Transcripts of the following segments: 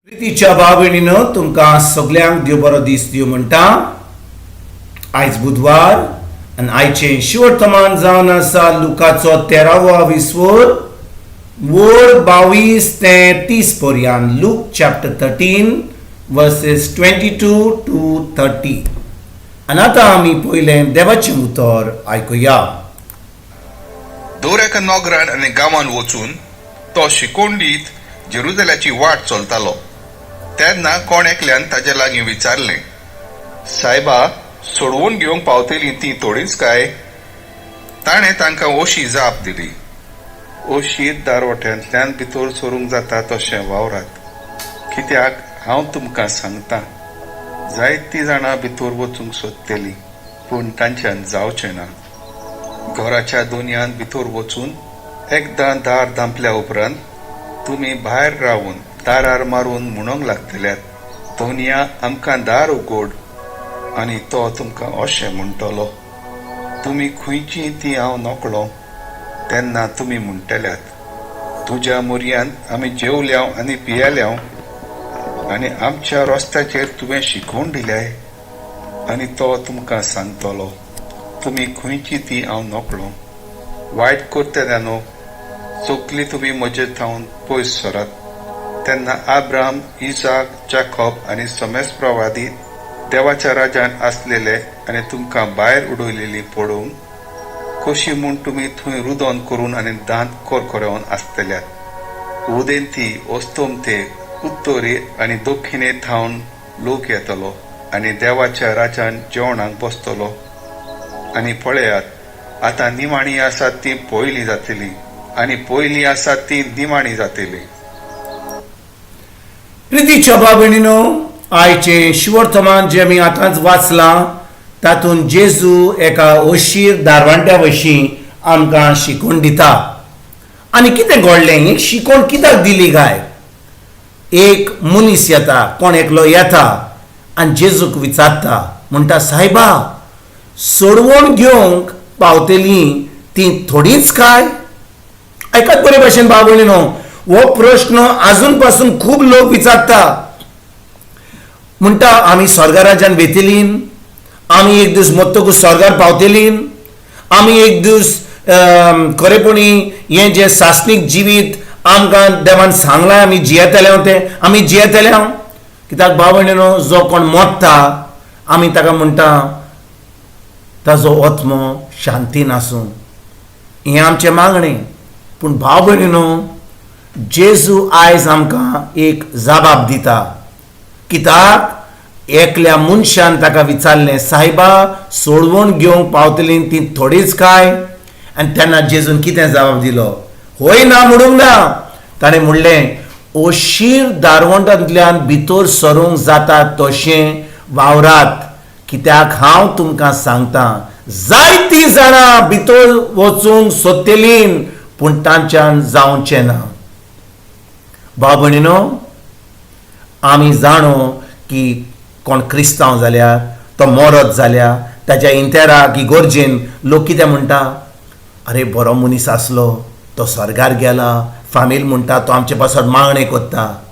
प्रितीच्या भाव भयणीनो, तुमकां सगल्यांक देव बरो दीस दिवं म्हणटा. आयज बुधवार आनी आयचें शिवर्तमान जावन आसा लुकाचो तेरावो विस्वोर, वोर 22 ते 30 पर्यान. Luke chapter 13, verses 22 to 30. आनी आतां आमी पयलें देवाचें उतर आयकुया. दर एका नगरान आनी गांवान वचून तो शिकोवन दीत जेरुजल्याची वाट चलतालो. तेन्ना कोण एकल्यान ताजे लागीं विचारलें, "सायबा, सोडवून घेवंक पावतलीं तीं थोडींच काय?" ताणें तांकां अशी जाप दिली, "अशीर दारवट्यांतल्यान भितर सरूंक जाता तशें वावरात. कित्याक हांव तुमकां सांगता, जायतीं जाणां भितर वचूंक सोदतलीं, पूण तांच्यान जावचें ना. घराच्या दोनयान भितर वचून एकदां दार धांपल्या उपरांत तुमी भायर रावून दारार मारून म्हणूंक लागतल्यात, 'धोनया, आमकां दार उगोड.' आनी तो तुमकां अशें म्हणटलो, 'तुमी खंयची ती हांव नकळो.' तेन्ना तुमी म्हणटल्यात, 'तुज्या मुरयांत आमी जेवल्याव आनी पियेल्याव आनी आमच्या रस्त्याचेर तुवें शिकोवन दिल्याय.' आनी तो तुमकां सांगतलो, 'तुमी खंयची ती हांव नकळो. वायट करतल्यानो, सगली तुमी म्हजे थावन पयस सरात.' तेन्ना आब्राम, इजाक, जाकॉब आनी समेस्त प्रवादी देवाच्या राजान आसलेले आनी तुमकां भायर उडयलेली पळोवंक कशी म्हूण तुमी थंय रुदन करून आनी दांत करकरोवन आसतल्यात. उदेंती, अस्तमते, उत्तरे आनी दक्षिणे थावन लोक येतलो आनी देवाच्या राजान जेवणाक बसतलो. आनी पळयात, आतां निमाणी आसात ती पयलीं जातली आनी पयलीं आसात ती निमाणी जातली." प्रितीच्या भाव भयणीनो, आयचें शिवर्तमान जें आमी आतांच वाचलां, तातूंत जेजू एका अशीर दारवांट्या वशीं आमकां शिकोवन दिता. आनी कितें घडलें? ही शिकोवण कित्याक दिली काय? एक मनीस येता, कोण एकलो येता आनी जेजूक विचारता, म्हणटा, "सायबा, सोडवण घेवंक पावतली ती थोडीच काय?" आयकात बरे भाशेन भाव भयणीनो, हो प्रश्न अजून पासून खूब लोक विचारता. म्हणटा, आमी स्वर्गराज्यान वेतली? आमी एक दीस मरतकूच स्वर्गार पावतली? आमी एक दीस खरेपणी हें जें सासणीक जिवीत आमकां देवान सांगलां आमी जियेतले तें आमी जियेतले? कित्याक भाव भयणीनो, जो कोण मोडटा, आमी ताका म्हणटा, ताजो आत्मो शांतीन आसूं, हें आमचें मागणें. पूण भाव भयणीनो, जेजू आयज आमकां एक जबाब दिता. कित्याक एकल्या मनशान ताका विचारलें, "सायबा, सोडवण घेवंक पावतली ती थोडीच काय?" आनी तेन्ना जेजून कितें जबाब दिलो? होय ना म्हणूंक ना. ताणें म्हणलें, "अशीर दारवंटांतल्यान भितर सरूंक जाता तशें वावरात. कित्याक हांव तुमकां सांगता, जायतीं जाणां भितर वचूंक सोदतलीं, पूण तांच्यान जावचें ना." भाव भयणीनो, आमी जाणो की कोण क्रिस्तांव जाल्यार, तो मरत जाल्यार ताच्या इंतेराक इगोर्जेन लोक कितें म्हणटा? "अरे, बरो मनीस आसलो, तो स्वर्गार गेला." फामील म्हणटा, "तो आमचे पासत मागणें करता."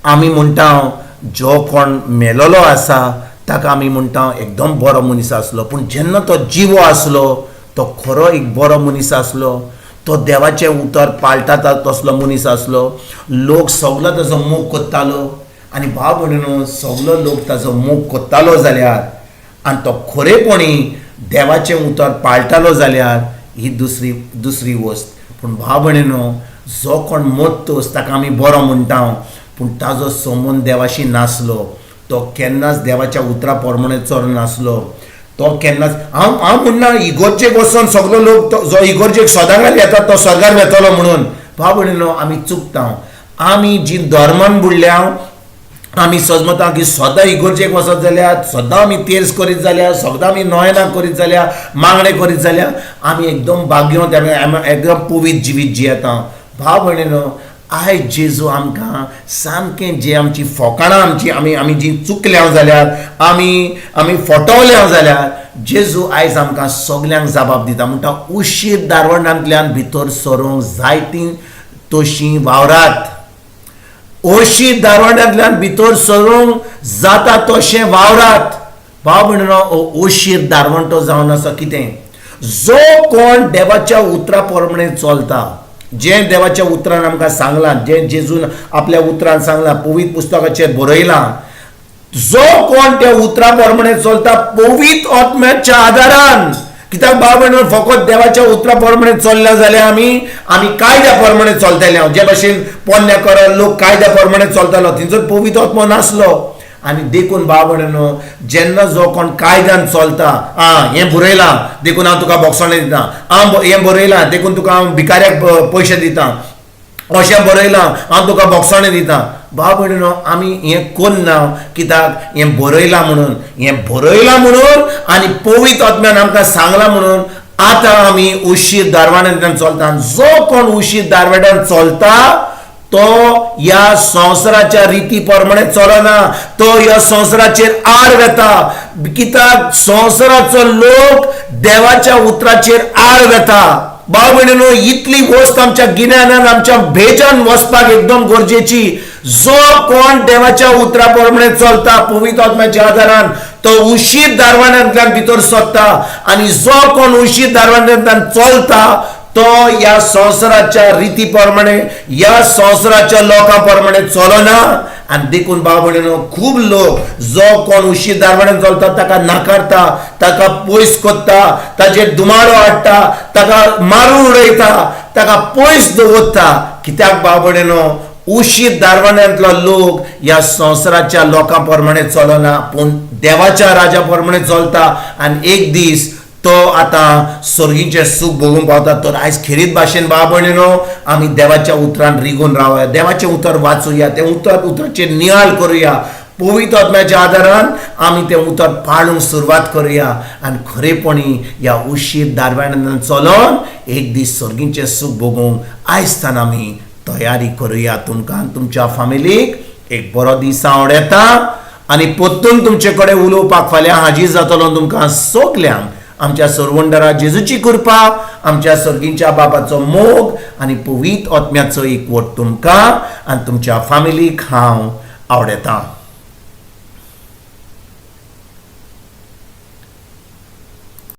आमी म्हणटा, जो कोण मेलोलो आसा ताका आमी म्हणटा, एकदम बरो मनीस आसलो. पूण जेन्ना तो जिवो आसलो, तो खरो एक बरो मनीस आसलो. तो देवाचें उतर पाळटा तसलो मनीस आसलो. लोक सगलो ताजो मोग करतालो. आनी भाव भयणीनो, सगलो लोक ताजो मोग करतालो जाल्यार आनी तो खरेपणी देवाचें उतर पाळटालो जाल्यार ही दुसरी दुसरी वस्त. पूण भाव भयणीनो, जो कोण मोत्तोस ताका आमी बरो म्हणटा, पूण ताजो संबंद देवाशी नासलो, तो केन्नाच देवाच्या उतरा प्रमाणे चलनासलो, तो केन्नाच, हांव हांव म्हणना इगोर्जेक वचोन सगलो लोक तो जो इगोर्जेक सदांकाल येता तो स्वर्गार वेतलो म्हणून. भाव भयणीनो, आमी चुकता. आमी जी धर्मान बुडल्या, आमी सजमता की सदां इगोर्जेक वचत जाल्यार, सदां आमी तेर्स करीत जाल्यार, सदां आमी नोयनां करीत जाल्यार, मागणें करीत जाल्यार आमी एकदम भाग्यवंत, आमी एकदम पवित्र जिवीत जियेता. भाव भयणीनो, आयज जेजू आमकां सामकें जे आमची फोकाणां, आमची आमी आमी जी चुकल्या जाल्यार, आमी आमी फटवल्या जाल्यार, जेजू आयज आमकां सगल्यांक जबाब दिता. म्हणटा, उशीर दारवणांतल्यान भितर सरूंक जायतीं तशीं वावरात. अशी दारवाड्यांतल्यान भितर सरूंक जाता तशें वावरात. भाव भयणीनो, ओशीर दारवंटो जावन आसा कितें? जो कोण देवाच्या उतरा प्रमाणे चलता, जें देवाच्या उतरान आमकां सांगलां, जें जेजून आपल्या उतरान सांगलां, पवित्र पुस्तकाचेर बरयलां, जो कोण त्या उतरा प्रमाणे चलता पवित्र आत्म्याच्या आदारान. कित्याक भाव भयणीनो, फकत देवाच्या उतरा प्रमाणे चल्ले जाल्यार आमी आमी कायद्या प्रमाणे चलतले. जे भाशेन पोन्न्या करल लोक कायद्या प्रमाणे चलतालो, थंयसर पवित्र आत्मो नासलो. आनी देखून भाव भयणीनो, जेन्ना जो कोण कायद्यान चलता, आं हें बरयलां देखून हांव तुका बोगसणें दिता, हांव हें बरयलां देखून तुका हांव भिकाऱ्याक पयशे दिता, अशें बरयलां हांव तुका बोगसणें दिता. भाव भयणीनो, आमी हें कोन्ना कित्याक हें बरयलां म्हणून, हें बरयलां म्हणून आनी पवित्र आत्म्यान आमकां सांगलां म्हणून आतां आमी उशीर दारवाड्यांतल्यान चलता. जो कोण उशीर दारवाड्यान चलता तो ह्या संवसाराच्या रिती प्रमाणे चलना, तो ह्या संवसाराचेर आड वेता. कित्याक संवसाराचो लोक देवाच्या उतराचेर आड वेता. भाव भयणीनो, इतली वस्त आमच्या गिन्यानान आमच्या भेजान वचपाक एकदम गरजेची. जो कोण देवाच्या उतरा प्रमाणे चलता पवित्र आत्म्याच्या आदारान तो उशीर दारवाण्यांतल्यान भितर सरता, आनी जो कोण उशीर दारवाण्यांतल्यान चलता तो ह्या संवसाराच्या रिती प्रमाणे, ह्या संवसाराच्या लोकां प्रमाणे चलना. आनी देखून भाव भयणीनो, खूब लोक जो कोण उशीर दारवाण्यान चलता ताका नाकारता, ताका पयस करता, ताचेर दुमाडो हाडटा, ताका मारून उडयता, ताका पयस दवरता. कित्याक भाव भयणीनो, उशीर दारवाण्यांतलो लोक ह्या संवसाराच्या लोकां प्रमाणे चलना, पूण देवाच्या राजा प्रमाणे चलता. आनी एक दीस तो आतां सर्गीचें सूख भोगूंक पावता. तर आयज खेरीत भाशेन भाव भयणीनो, आमी देवाच्या उतरान रिगून रावया, देवाचें उतर वाचुया, तें उतर उतराचेर नियाळ करुया, पवित्र आत्म्याच्या आदारान आमी तें उतर पाळूंक सुरवात करुया आनी खरेपणी ह्या उशीर दारव्यान चलोन एक दीस सर्गीचें सूख भोगूंक आयज आमी तयारी करुया. तुमकां तुमच्या फामिलीक एक बरो दीस आवडता आनी परतून तुमचे कडेन उलोवपाक फाल्यां हाजीर जातलो. तुमकां सगल्यांक आमच्या सरवंडरा जेजूची कृपा, आमच्या सर्गींच्या बाबाचो मोग आनी पवित्र आत्म्याचो एकवट तुमकां आनी तुमच्या फामिलीक हांव आवडता.